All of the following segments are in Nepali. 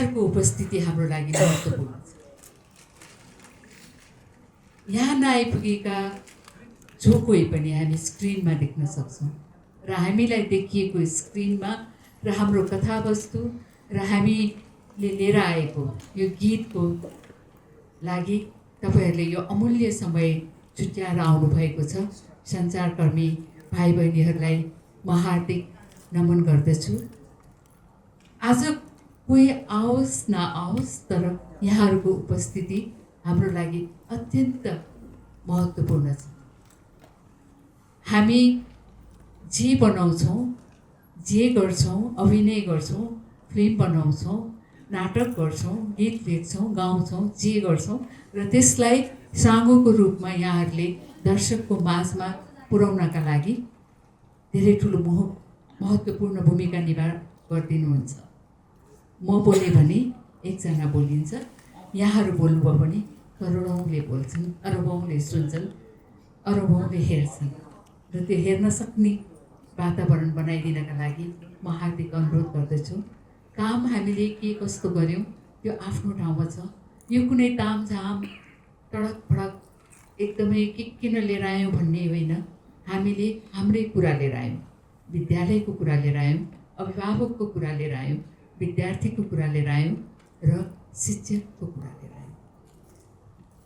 यहाँहरूको उपस्थिति हाम्रो लागि महत्त्वपूर्ण छ। यहाँ नआइपुगेका जो कोही पनि हामी स्क्रिनमा देख्न सक्छौँ र हामीलाई देखिएको स्क्रिनमा र हाम्रो कथावस्तु र हामीले लिएर आएको यो गीतको लागि तपाईहरूले यो अमूल्य समय छुट्याएर आउनुभएको छ। सञ्चारकर्मी भाइ बहिनीहरूलाई म हार्दिक नमन गर्दछु। आज कोही आओस् नआओस् तर यहाँहरूको उपस्थिति हाम्रो लागि अत्यन्त महत्त्वपूर्ण छ। हामी जे बनाउँछौँ, जे गर्छौँ, अभिनय गर्छौँ, फिल्म बनाउँछौँ, नाटक गर्छौँ, गीत लेख्छौँ, गाउँछौँ, जे गर्छौँ र त्यसलाई साँगोको रूपमा यहाँहरूले दर्शकको माझमा पुर्याउनका लागि धेरै ठुलो महत्त्वपूर्ण भूमिका निर्वाह गरिदिनुहुन्छ। म बोलेँ भने एकजना बोलिन्छ, यहाँहरू बोल्नुभयो भने करोडौँले बोल्छन्, अरबौँले सुन्छन्, अरबौँले हेर्छन् र त्यो हेर्न सक्ने वातावरण बनाइदिनका लागि म हार्दिक अनुरोध गर्दछु। काम हामीले के कस्तो गऱ्यौँ त्यो आफ्नो ठाउँमा छ। यो कुनै तामझाम तडक भडक एकदमै के किन लिएर आयौँ भन्ने होइन। हामीले हाम्रै कुरा लिएर आयौँ, विद्यालयको कुरा लिएर आयौँ, अभिभावकको कुरा लिएर आयौँ, विद्यार्थीको कुरा लिएर आयौँ र शिक्षकको कुरा लिएर आयौँ।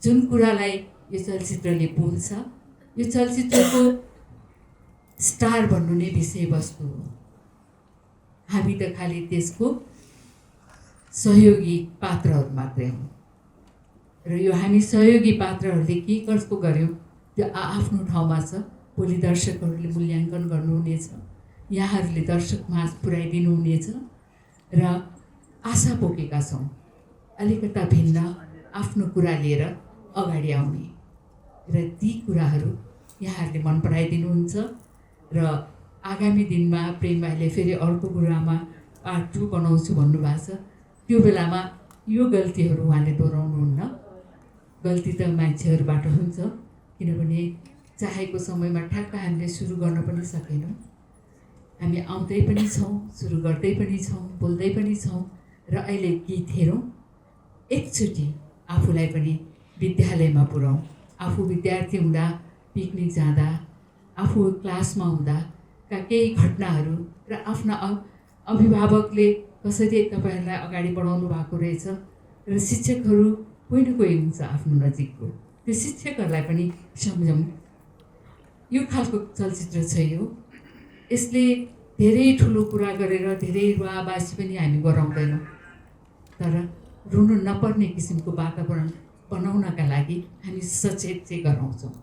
जुन कुरालाई यो चलचित्रले बोल्छ, यो चलचित्रको स्टार भन्नु नै विषयवस्तु हो। हामी त खालि त्यसको सहयोगी पात्रहरू मात्रै हौँ र यो हामी सहयोगी पात्रहरूले के कस्तो गऱ्यौँ त्यो आफ्नो ठाउँमा छ। भोलि दर्शकहरूले मूल्याङ्कन गर्नुहुनेछ, यहाँहरूले दर्शक माझ पुर्याइदिनुहुनेछ र आशा बोकेका छौँ अलिकता भिन्न आफ्नो कुरा लिएर अगाडि आउने र ती कुराहरू यहाँहरूले मन पराइदिनुहुन्छ र आगामी दिनमा प्रेम भाइले फेरि अर्को कुरामा पार्ट 2 बनाउँछु भन्नुभएको छ। त्यो बेलामा यो गल्तीहरू उहाँले दोहोऱ्याउनुहुन्न। गल्ती त मान्छेहरूबाट हुन्छ, किनभने चाहेको समयमा ठ्याक्क हामीले सुरु गर्न पनि सकेनौँ। हामी आउँदै पनि छौँ, सुरु गर्दै पनि छौँ, बोल्दै पनि छौँ र अहिले गीत हेरौँ। एकचोटि आफूलाई पनि विद्यालयमा पुऱ्याउँ। आफू विद्यार्थी हुँदा, पिकनिक जाँदा, आफू क्लासमा हुँदाका केही घटनाहरू र आफ्ना अभिभावकले कसरी तपाईँहरूलाई अगाडि बढाउनु भएको रहेछ र शिक्षकहरू कोही न कोही हुन्छ आफ्नो नजिकको, त्यो शिक्षकहरूलाई पनि सम्झौँ। यो खालको चलचित्र छ यो। यसले धेरै ठुलो कुरा गरेर धेरै रुवाबासी पनि हामी गराउँदैनौँ, तर रुनु नपर्ने किसिमको वातावरण बनाउनका लागि हामी सचेत चाहिँ गराउँछौँ।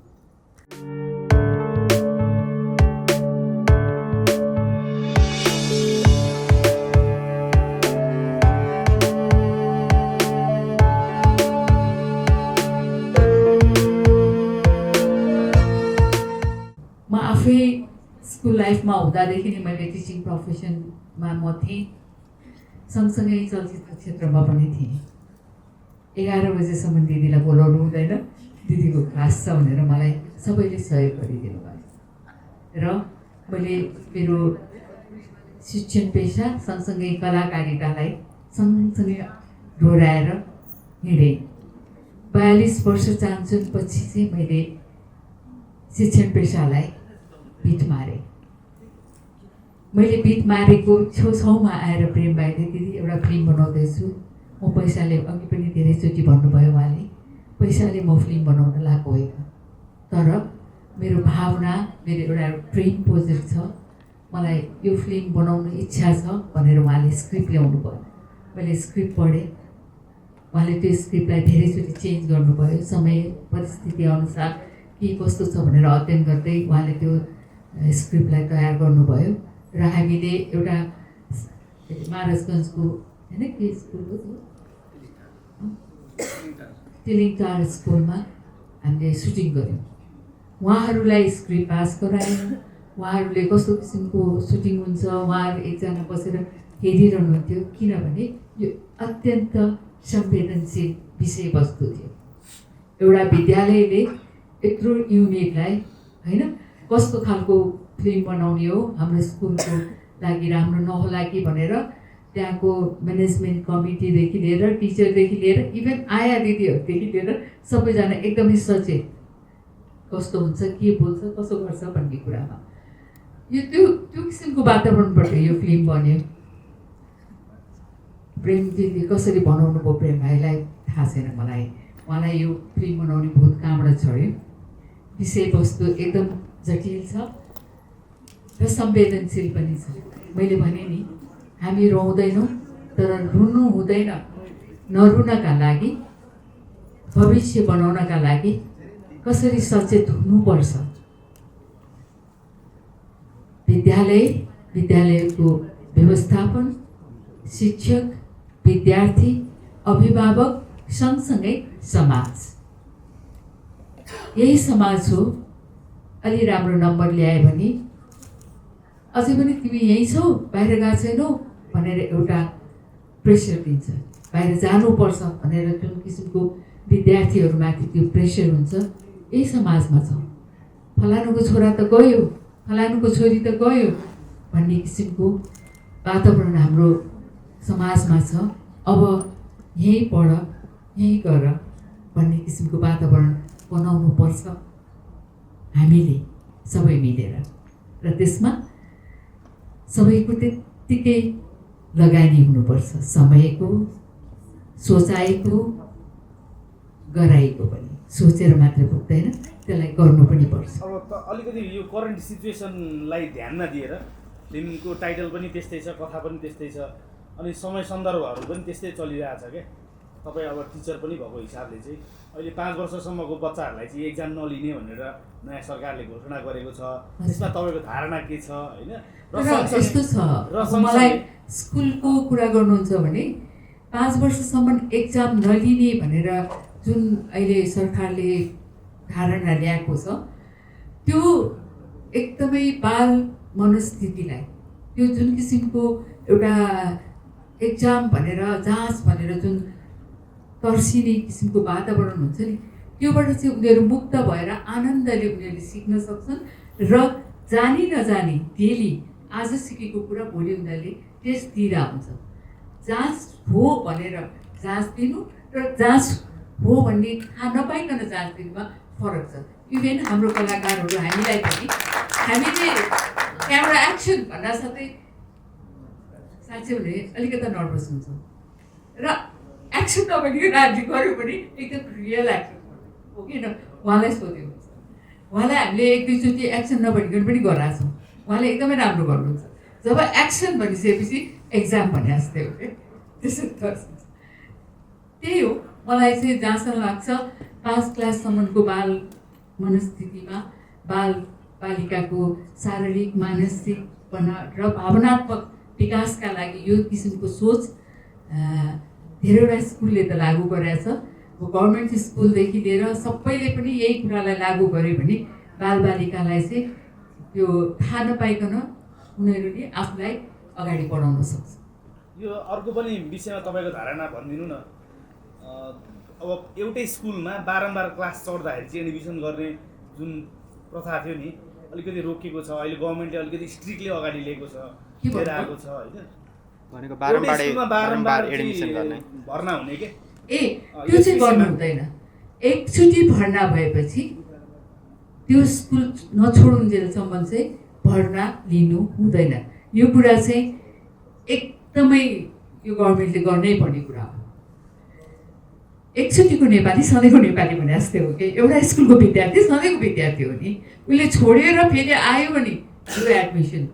म आफै स्कुल लाइफमा हुँदादेखि नै मैले टिचिङ प्रोफेसनमा म थिएँ, सँगसँगै चलचित्र क्षेत्रमा पनि थिएँ। 11 बजेसम्म दिदीलाई बोलाउनु हुँदैन, दिदीको क्लास छ भनेर मलाई सबैले सहयोग गरिदिनु भयो र मैले मेरो शिक्षण पेसा सँगसँगै कलाकारितालाई सँगसँगै डोराएर हिँडेँ। 42 वर्ष चान्चुनपछि चाहिँ मैले शिक्षण पेसालाई बिट मारेँ। मैले बिट मारेको छेउछाउमा आएर प्रेम भाइले दिदी एउटा फिल्म बनाउँदैछु, म पैसाले, अघि पनि धेरैचोटि भन्नुभयो उहाँले, पैसाले म फिल्म बनाउन लागेको होइन, तर मेरो भावना, मेरो एउटा ड्रिम प्रोजेक्ट छ, मलाई यो फिल्म बनाउनु इच्छा छ भनेर उहाँले स्क्रिप्ट ल्याउनु भयो। मैले स्क्रिप्ट पढेँ, उहाँले त्यो स्क्रिप्टलाई धेरैचोटि चेन्ज गर्नुभयो, समय परिस्थिति अनुसार के कस्तो छ भनेर अध्ययन गर्दै उहाँले त्यो स्क्रिप्टलाई तयार गर्नुभयो र हामीले एउटा महाराजगञ्जको होइन के स्कुल हो त्यो टिलिङटार स्कुलमा हामीले सुटिङ गऱ्यौँ। उहाँहरूलाई स्क्रिप्ट पास गरायौँ, उहाँहरूले कस्तो किसिमको सुटिङ हुन्छ उहाँहरू एकजना बसेर हेरिरहनुहुन्थ्यो, किनभने यो अत्यन्त संवेदनशील विषयवस्तु थियो। एउटा विद्यालयले यत्रो युनिटलाई होइन कस्तो खालको फिल्म बनाउने हो, हाम्रो स्कुलको लागि राम्रो नहोला कि भनेर त्यहाँको म्यानेजमेन्ट कमिटीदेखि लिएर टिचरदेखि लिएर इभन आया दिदीहरूदेखि लिएर सबैजना एकदमै सचेत कस्तो हुन्छ के बोल्छ कसो गर्छ भन्ने कुरामा यो त्यो किसिमको वातावरणबाट यो फिल्म बन्यो। प्रेमजीले कसरी बनाउनु भयो प्रेम भाइलाई थाहा छैन मलाई, उहाँलाई यो फिल्म बनाउने बहुत कहाँबाट छोड्यो। विषयवस्तु एकदम जटिल छ र संवेदनशील पनि छ। मैले भने नि हामी रुँदैनौँ तर रुनु हुँदैन। नरुनका लागि भविष्य बनाउनका लागि कसरी सचेत हुनुपर्छ। विद्यालयको व्यवस्थापन, शिक्षक, विद्यार्थी, अभिभावक सँगसँगै समाज, यही समाज हो। अलि राम्रो नम्बर ल्यायो भने अझै पनि तिमी यहीँ छौ बाहिर गएको छैनौ भनेर एउटा प्रेसर दिन्छ। बाहिर जानुपर्छ भनेर जुन किसिमको विद्यार्थीहरूमाथि त्यो प्रेसर हुन्छ, यही समाजमा छ। फलानुको छोरा त गयो, फलानुको छोरी त गयो भन्ने किसिमको वातावरण हाम्रो समाजमा छ। अब यहीँ पढ, यहीँ गर भन्ने किसिमको वातावरण बनाउनु पर्छ हामीले सबै मिलेर। र त्यसमा सबैको त्यत्तिकै लगानी हुनुपर्छ, समयको, सोचाइको, गराइको पनि। सोचेर मात्र पुग्दैन, त्यसलाई गर्नु पनि पर्छ। अब त अलिकति यो करेन्ट सिचुएसनलाई ध्यानमा दिएर फिल्मको टाइटल पनि त्यस्तै छ, कथा पनि त्यस्तै छ, अनि समय सन्दर्भहरू पनि त्यस्तै चलिरहेछ क्या। तपाईँ अब टिचर पनि भएको हिसाबले चाहिँ अहिले 5 वर्षसम्मको बच्चाहरूलाई चाहिँ एक्जाम नलिने भनेर नयाँ सरकारले घोषणा गरेको छ। त्यसमा तपाईँको धारणा के छ होइन? यस्तो छ, मलाई स्कुलको कुरा गर्नुहुन्छ भने 5 वर्षसम्म एक्जाम नलिने भनेर जुन अहिले सरकारले धारणा ल्याएको छ, त्यो एकदमै बाल मनस्थितिलाई, त्यो जुन किसिमको एउटा एक्जाम भनेर, जाँच भनेर जुन तर्सिने किसिमको वातावरण हुन्छ नि, त्योबाट चाहिँ उनीहरू मुक्त भएर आनन्दले उनीहरूले सिक्न सक्छन्। र जानी नजानी डेली आज सिकेको कुरा भोलि उनीहरूले टेस्ट दिइरहेको हुन्छ। जाँच हो भनेर जाँच दिनु र जाँच हो भन्ने थाहा नपाइकन जाँच दिनुमा फरक छ। इभेन हाम्रो कलाकारहरू हामीलाई पनि, हामीले क्यामेरा एक्सन भन्दा साथै साँच्चै भने अलिकति नर्भस हुन्छ र एक्सन नभएको राज्य गऱ्यो भने एकदम रियल एक्सन हो किन उहाँलाई सोध्यो। उहाँलाई हामीले 1-2 चोटि एक्सन नभनिकन पनि गराएको छौँ, उहाँले एकदमै राम्रो गर्नुहुन्छ। जब एक्सन भनिसकेपछि एक्जाम भने जस्तै हो क्या, त्यसरी तर्सिन्छ। त्यही हो, मलाई चाहिँ जहाँसम्म लाग्छ 5 क्लाससम्मको बाल मनस्थितिमा बाल बालिकाको शारीरिक, मानसिक र भावनात्मक विकासका लागि यो किसिमको सोच धेरैवटा स्कुलले त लागू गरेछ। गभर्मेन्ट स्कुलदेखि लिएर सबैले पनि यही कुरालाई लागू गर्यो भने बालबालिकालाई चाहिँ त्यो थाहा नपाइकन उनीहरूले आफूलाई अगाडि बढाउन सक्छ। यो अर्को पनि विषयमा तपाईँको धारणा भनिदिनु न। अब एउटै स्कुलमा बारम्बार क्लास चढ्दाखेरि चाहिँ एडमिसन गर्ने जुन प्रथा थियो नि, अलिकति रोकिएको छ। अहिले गभर्मेन्टले अलिकति स्ट्रिक्टली अगाडि लिएको छ, लिएर आएको छ होइन? भनेको बारम्बार एडमिसन गर्ने भर्ना हुने के? त्यो चाहिँ गर्नु हुँदैन। एकचोटि भर्ना भएपछि त्यो स्कुल नछोडुन्जेलसम्म चाहिँ भर्ना लिनु हुँदैन। यो कुरा चाहिँ एकदमै यो गभर्मेन्टले गर्नै पर्ने कुरा हो। एकचोटिको नेपाली सधैँको नेपाली भने जस्तै हो कि एउटा स्कुलको विद्यार्थी सधैँको विद्यार्थी हो नि, उसले छोडेर फेरि आयो भने त्यो एडमिसन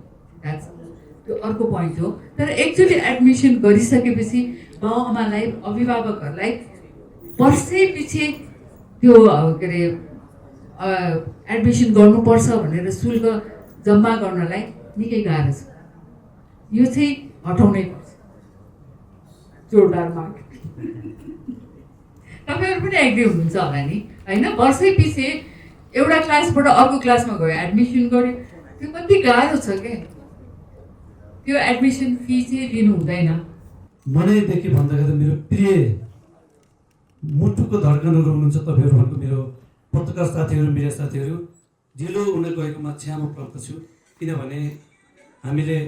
त्यो अर्को पोइन्ट हो। तर एकचोटि एडमिसन गरिसकेपछि बाबुआमालाई, अभिभावकहरूलाई वर्षैपछि त्यो के अरे एडमिसन गर्नुपर्छ भनेर शुल्क जम्मा गर्नलाई निकै गाह्रो छ। यो चाहिँ हटाउनै पर्छ, जोरदार माग। तपाईँहरू पनि एग्री हुनुहुन्छ होला नि होइन? वर्षैपछि एउटा क्लासबाट अर्को क्लासमा गयो, एडमिसन गर्यो, त्यो कति गाह्रो छ क्या। त्यो एडमिसन फी चाहिँ लिनु हुँदैन। मनैदेखि भन्दाखेरि मेरो प्रिय मुटुको धड्कनहरू हुनुहुन्छ तपाईँहरू, मेरो पत्रकार साथीहरू, मिडिया साथीहरू। ढिलो हुन गएकोमा क्षमा प्राप्त छु, किनभने हामीले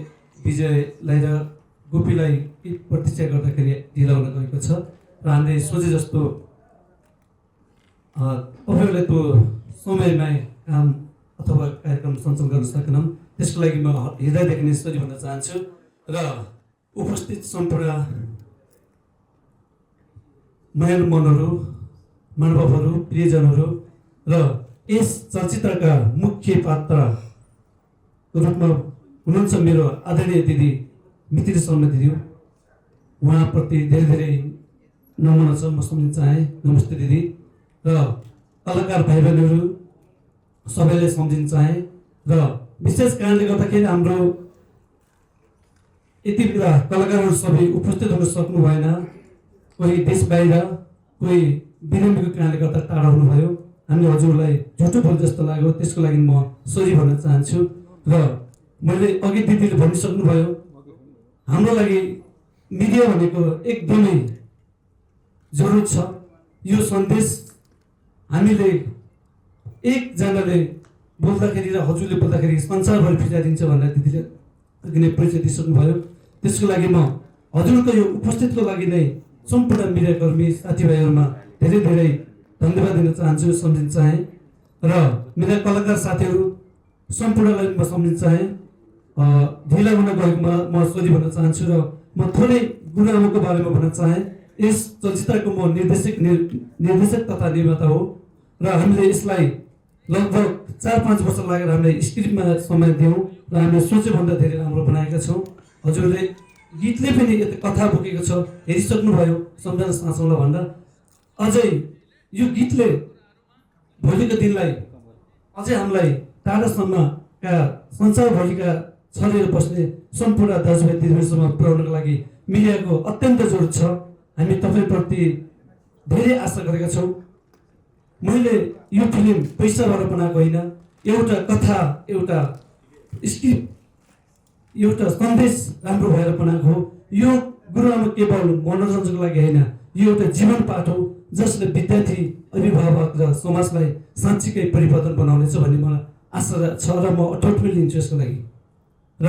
विजयलाई र गोपीलाई प्रतीक्षा गर्दाखेरि ढिला हुन गएको छ र हामीले सोचे जस्तो तपाईँहरूलाई त्यो समयमा काम अथवा कार्यक्रम सञ्चालन गर्न सकेनौँ। त्यसको लागि म हृदयदेखि नै सरी भन्न चाहन्छु र उपस्थित सम्पूर्ण नयाँ मनहरू, महानुभावहरू, प्रियजनहरू र यस चलचित्रका मुख्य पात्रको रूपमा हुनुहुन्छ मेरो आदरणीय दिदी मित्री शर्मा दिदी। उहाँप्रति धेरै धेरै नमन छ, म सम्झिन चाहेँ। नमस्ते दिदी। र कलाकार भाइ बहिनीहरू सबैलाई सम्झिन चाहेँ र विशेष कारणले गर्दाखेरि हाम्रो यति बेला कलाकारहरू सबै उपस्थित हुन सक्नु भएन। कोही देश बाहिर, कोही बिरामीको कारणले गर्दा टाढा हुनुभयो। हामी हजुरलाई झुटो बोल जस्तो लाग्यो, त्यसको लागि म सरी भन्न चाहन्छु। र मैले अघि दिदीले भनिसक्नुभयो, हाम्रो लागि मिडिया भनेको एकदमै जरुरत छ। यो सन्देश हामीले एकजनाले बोल्दाखेरि र हजुरले बोल्दाखेरि संसारभरि फिजाइदिन्छ भनेर दिदीले अघि नै परिचय दिइसक्नुभयो। त्यसको लागि म हजुरको यो उपस्थितको लागि नै सम्पूर्ण मिडियाकर्मी साथीभाइहरूमा धेरै धेरै धन्यवाद दिन चाहन्छु, सम्झिन चाहेँ। र मेरा कलाकार साथीहरू सम्पूर्णलाई म सम्झिन चाहेँ। ढिला हुन गएकोमा म सरी भन्न चाहन्छु र म थोरै गुरुआमाको बारेमा भन्न चाहेँ। यस चलचित्रको म निर्देशक तथा निर्माता हो र हामीले यसलाई लगभग 4-5 वर्ष लागेर हामीले स्क्रिप्टमा समय दियौँ र हामीले सोचेभन्दा धेरै राम्रो बनाएका छौँ। हजुरले गीतले पनि कथा बोकेको छ, हेरिसक्नुभयो सम्झना साँचौँला भन्दा। अझै यो गीतले भोलिको दिनलाई अझै हामीलाई टाढासम्मका संसारभरिका छरेर बस्ने सम्पूर्ण दाजुभाइ दिदीबहिनीसम्म पुर्याउनको लागि मिडियाको अत्यन्त जरुरत छ। हामी तपाईँप्रति धेरै आशा गरेका छौँ। मैले यो फिल्म पैसाबाट बनाएको होइन, एउटा कथा, एउटा स्क्रिप्ट, एउटा सन्देश राम्रो भएर बनाएको हो। यो गुरुआमा केवल मनोरञ्जनको लागि होइन, यो एउटा जीवन पाठ हो जसले विद्यार्थी, अभिभावक र समाजलाई साँच्चीकै परिवर्तन बनाउनेछ भन्ने मलाई आशा छ र म अठोट पनि लिन्छु यसको लागि। र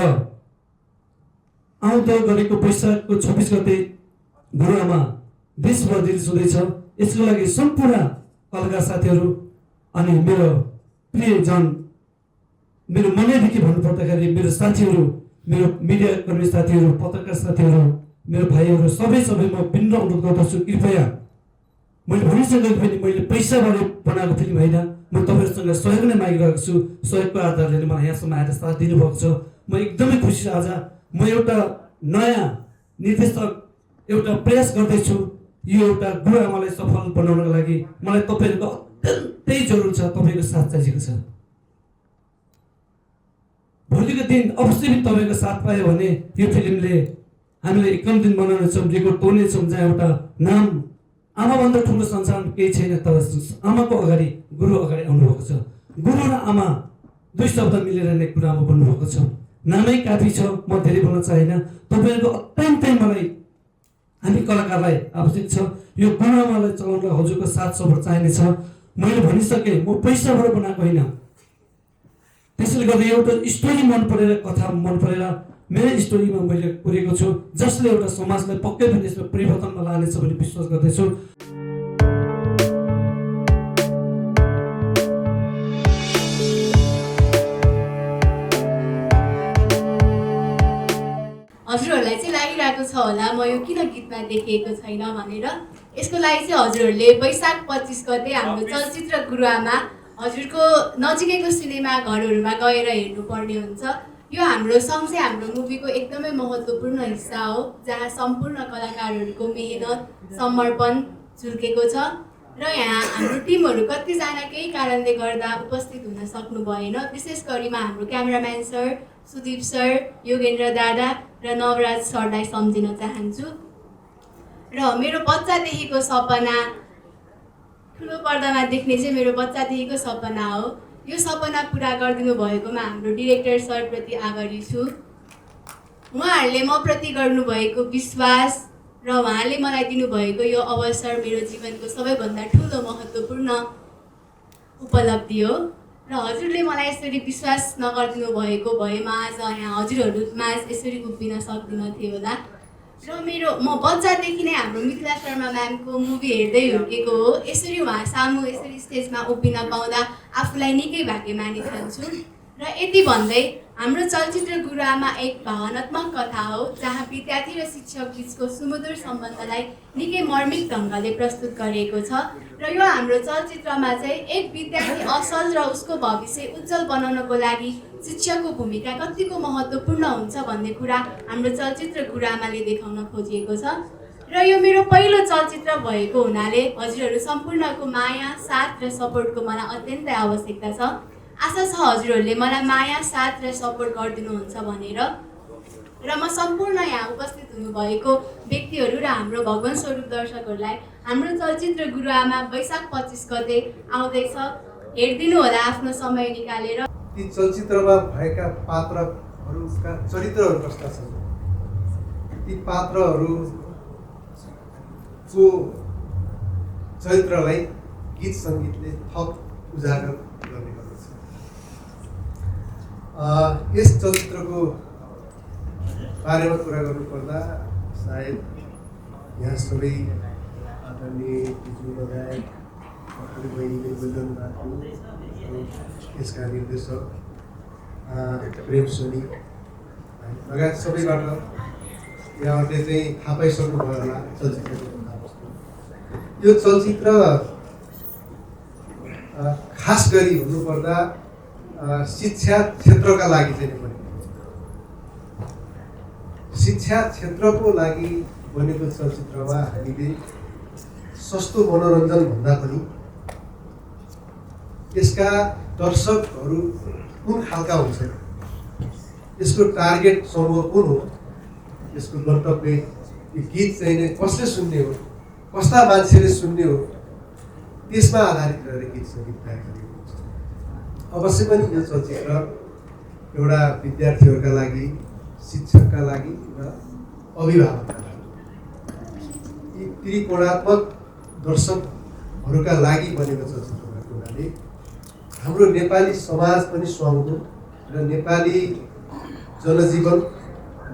आउँदो गरेको वैशाखको 26 गते गुरुआमा देशभर रिलिज हुँदैछ। यसको लागि सम्पूर्ण कलाकार साथीहरू अनि मेरो प्रियजन, मेरो मनैदेखि भन्नुपर्दाखेरि मेरो साथीहरू, मेरो मिडियाकर्मी साथीहरू, पत्रकार साथीहरू, मेरो भाइहरू सबै म विनम्र अनुरोध गर्दछु, कृपया मैले भनिसकेको पनि मैले पैसाबाट बनाएको फिल्म होइन। म तपाईँहरूसँग सहयोग नै मागिरहेको छु। सहयोगको आधारले मलाई यहाँसम्म आएर साथ दिनुभएको छ। म एकदमै खुसी छु। आज म एउटा नयाँ निर्देशक एउटा प्रयास गर्दैछु। यो एउटा गुरुआमालाई सफल बनाउनको लागि मलाई तपाईँहरूको अत्यन्तै जरुरत छ, तपाईँको साथ चाहिएको छ। भोलिको दिन अवश्य पनि तपाईँको साथ पायो भने यो फिल्मले हामीले एकदम दिन बनाउनेछौँ, रेकर्ड तोड्नेछौँ, जहाँ एउटा नाम आमाभन्दा ठुलो संसारमा केही छैन। तर आमाको अगाडि गुरु अगाडि आउनुभएको छ। गुरु र आमा दुई शब्द मिलेर नै गुरुआमा बन्नुभएको छ। नामै काफी छ, म धेरै बोल्न चाहिनँ। तपाईँहरूको अत्यन्तै मलाई, हामी कलाकारलाई आवश्यक छ। यो गुरुआमालाई चलाउन हजुरको साथ सपोर्ट चाहिनेछ। मैले भनिसकेँ, म पैसाबाट बनाएको होइन। त्यसैले गर्दा एउटा स्टोरी मन परेर, कथा मन परेर मेरो स्टोरीमा मैले पुरेको छु, जसले एउटा समाजलाई पक्कै पनि यसमा परिवर्तनमा लानेछ भन्ने विश्वास गर्दैछु। हजुरहरूलाई चाहिँ लागिरहेको छ होला म यो किन गीतमा देखिएको छैन भनेर। यसको लागि चाहिँ हजुरहरूले वैशाख 25 गते हाम्रो चलचित्र गुरुआमा हजुरको नजिकैको सिनेमा घरहरूमा गएर हेर्नुपर्ने हुन्छ। यो हाम्रो सङ्ग चाहिँ हाम्रो मुभीको एकदमै महत्त्वपूर्ण हिस्सा हो, जहाँ सम्पूर्ण कलाकारहरूको मेहनत, समर्पण झुल्केको छ। र यहाँ हाम्रो टिमहरू कतिजना केही कारणले गर्दा उपस्थित हुन सक्नु भएन। विशेष गरिमा हाम्रो cameraman sir, Sudip sir, Yogendra दादा र नवराज सरलाई सम्झिन चाहन्छु। र मेरो बच्चादेखिको सपना, ठुलो पर्दामा देख्ने चाहिँ मेरो बच्चादेखिको सपना हो। यो सपना पुरा गरिदिनु भएकोमा हाम्रो डिरेक्टर सरप्रति आभारी छु। उहाँहरूले म प्रति गर्नुभएको विश्वास र उहाँले मलाई दिनुभएको यो अवसर मेरो जीवनको सबैभन्दा ठुलो महत्त्वपूर्ण उपलब्धि हो। र हजुरले मलाई यसरी विश्वास नगरिदिनु भएको भएमा आज यहाँ हजुरहरूमा यसरी उभिन सक्दिनँ थियो होला। र म बच्चादेखि नै हाम्रो मिथिला शर्मा म्यामको मुभी हेर्दै हुर्केको हो। यसरी उहाँ सामु यसरी स्टेजमा उभिन पाउँदा आफूलाई निकै भाग्यमानी ठान्छु। र यति भन्दै हाम्रो चलचित्र गुरुआमा एक भावनात्मक कथा हो जहाँ विद्यार्थी र शिक्षक बिचको सुमधुर सम्बन्धलाई निकै मार्मिक ढङ्गले प्रस्तुत गरिएको छ। र यो हाम्रो चलचित्रमा चाहिँ एक विद्यार्थी असल र उसको भविष्य उज्जवल बनाउनको लागि शिक्षकको भूमिका कतिको महत्त्वपूर्ण हुन्छ भन्ने कुरा हाम्रो चलचित्र गुरुआमाले देखाउन खोजिएको छ। र यो मेरो पहिलो चलचित्र भएको हुनाले हजुरहरू सम्पूर्णको माया, साथ र सपोर्टको मलाई अत्यन्तै आवश्यकता छ। आशा छ हजुरहरूले मलाई माया, साथ र सपोर्ट गरिदिनुहुन्छ भनेर। र म सम्पूर्ण यहाँ उपस्थित हुनुभएको व्यक्तिहरू र हाम्रो भगवान स्वरूप दर्शकहरूलाई हाम्रो चलचित्र गुरुआमा वैशाख 25 गते आउँदैछ, हेरिदिनु होला आफ्नो समय निकालेर। ती चलचित्रमा भएका पात्रहरूका चरित्रहरू कस्ता छन्, ती पात्रहरूको चरित्रलाई गीत सङ्गीतले थप उजागर गर्ने गर्दछ। यस चलचित्रको बारेमा कुरा गर्नुपर्दा सायद यहाँ सबै आदरणीय बिजु लगायत बहिनीले बोलिरहनु भएको, यसका निर्देशक प्रेम सोनी लगायत सबैबाट यहाँहरूले चाहिँ थाहा पाइसक्नुभयो होला चलचित्रको कथावस्तु। यो चलचित्र खास गरी भन्नुपर्दा शिक्षा क्षेत्रका लागि चाहिँ बनेको, शिक्षा क्षेत्रको लागि बनेको चलचित्रमा हामीले सस्तो मनोरञ्जन भन्दा पनि यसका दर्शकहरू कुन खालका हुन्छन्, यसको टार्गेट समूह कुन हो, यसको गन्तव्य गीत चाहिँ कसले सुन्ने हो, कस्ता मान्छेले सुन्ने हो, त्यसमा आधारित रहेर गीत सङ्गीत तयार गरिएको हुन्छ। अवश्य पनि यो चलचित्र एउटा विद्यार्थीहरूका लागि, शिक्षकका लागि र अभिभावकका लागि, यी त्रिकोणात्मक दर्शकहरूका लागि बनेको चलचित्र भएको हुनाले हाम्रो नेपाली समाज पनि सुहाउँदो र नेपाली जनजीवन,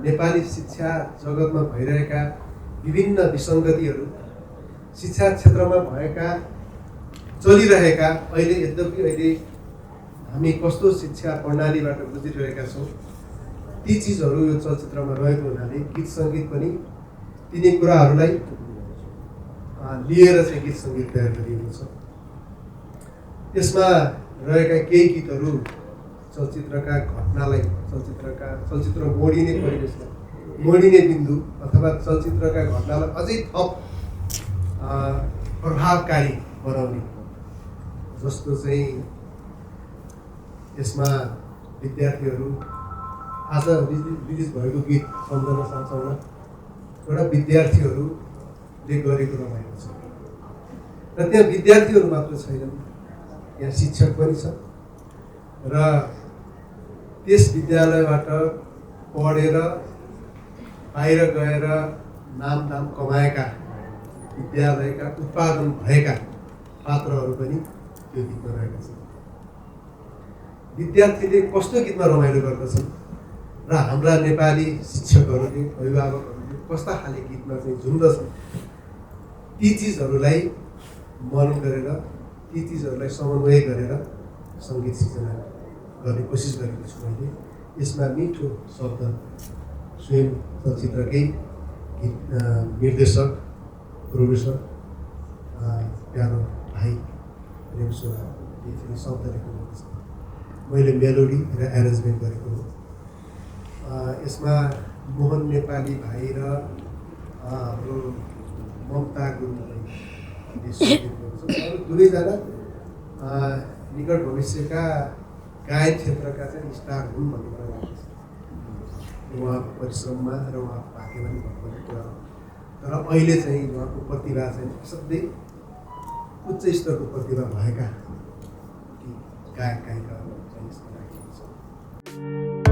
नेपाली शिक्षा जगतमा भइरहेका विभिन्न विसङ्गतिहरू, शिक्षा क्षेत्रमा भएका चलिरहेका यद्यपि अहिले हामी कस्तो शिक्षा प्रणालीबाट गुज्रिरहेका छौँ ती चिजहरू यो चलचित्रमा रहेको हुनाले गीत सङ्गीत पनि तिनी कुराहरूलाई लिएर चाहिँ गीत सङ्गीत तयार गरिएको छ। यसमा रहेका केही गीतहरू चलचित्रका घटनालाई, चलचित्र मोडिने परिवेशलाई, मोडिने बिन्दु अथवा चलचित्रका घटनालाई अझै थप प्रभावकारी बनाउने, जस्तो चाहिँ यसमा विद्यार्थीहरू आज रिलिज भएको गीत सम्झना साँचाउन एउटा विद्यार्थीहरूले गरेको रमाइलो छ। र त्यहाँ विद्यार्थीहरू मात्र छैनन्, यहाँ शिक्षक पनि छ र त्यस विद्यालयबाट पढेर बाहिर गएर नाम कमाएका, विद्यालयका उत्पादन भएका पात्रहरू पनि त्यो गीतमा रहेका छन्। विद्यार्थीले कस्तो गीतमा रमाइलो गर्दछन् र हाम्रा नेपाली शिक्षकहरूले, अभिभावकहरूले कस्ता खाले गीतमा चाहिँ झुम्दछन्, ती चिजहरूलाई मनन गरेर, ती चिजहरूलाई समन्वय गरेर सङ्गीत सिर्जना गर्ने कोसिस गरेको छु मैले। यसमा मिठो शब्द स्वयं चलचित्रकै गीत निर्देशक, प्रोड्युसर प्यारो भाइ प्रेम सोनाले शब्द लेख्नुभएको छ। मैले मेलोडी र एरेन्जमेन्ट गरेको हो। यसमा मोहन नेपाली भाइ र हाम्रो ममता गुरुङले दुवैजना निकट भविष्यका गायन क्षेत्रका चाहिँ स्टार हुन् भन्ने कुरा लाग्छ। उहाँको परिश्रममा र उहाँको भाग्यमा पनि भन्नुपर्ने कुरा हो। तर अहिले चाहिँ उहाँको प्रतिभा चाहिँ असाध्यै उच्च स्तरको प्रतिभा भएका गायक गायिकाहरू चाहिँ यसमा राखिएको छ।